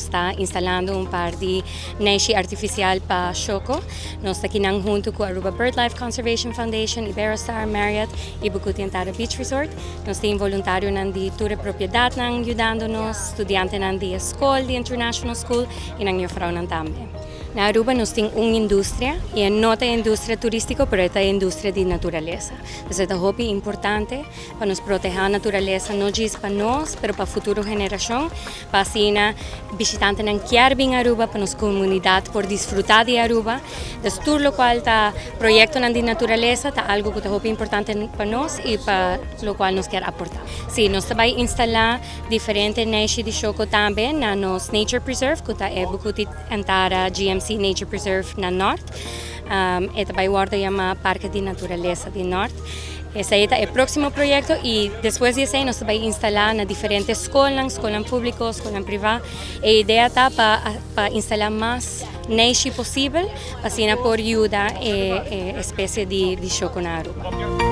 Ta instalando un par di neishi artificial pa shoco. Nos ta akinan hunto cu Aruba BirdLife Conservation Foundation, Iberostar, Marriott y Bucuti Antara Beach Resort. Nos tin voluntarionan di tur e propiedadnan yudando nos, studiantenan di e scol, di International School y nan juffrouwnan tambe. Na Aruba nos tin un industria y e no ta e industria turistico, pero e ta e industria di naturalesa. Entonces e ta hopi importante pa nos proteha naturalesa, no djis pa nos, pero pa futuro generacion, pa asina bishitantenan kier bin Aruba, pa nos comunidad por disfruta di Aruba. Entonces tur locual ta proyectonan di naturalesa ta algo cu ta hopi importante pa nos y pa locual nos kier aporta. Si, nos ta bay instala diferente neishi di shoco tambe na nos nature preserve, cu ta e Bucuti Antara GMC Nature Preserve na Nort. E ta bay wordo yama Parke di Naturalesa di Nort. Esey ta e proximo proyecto y despues di esey nos ta bay instala na diferente scolnan, scolnan publico, scolnan priva. E idea ta pa instala mas neishi posibel pa asina por yuda e especie di shoco na Aruba.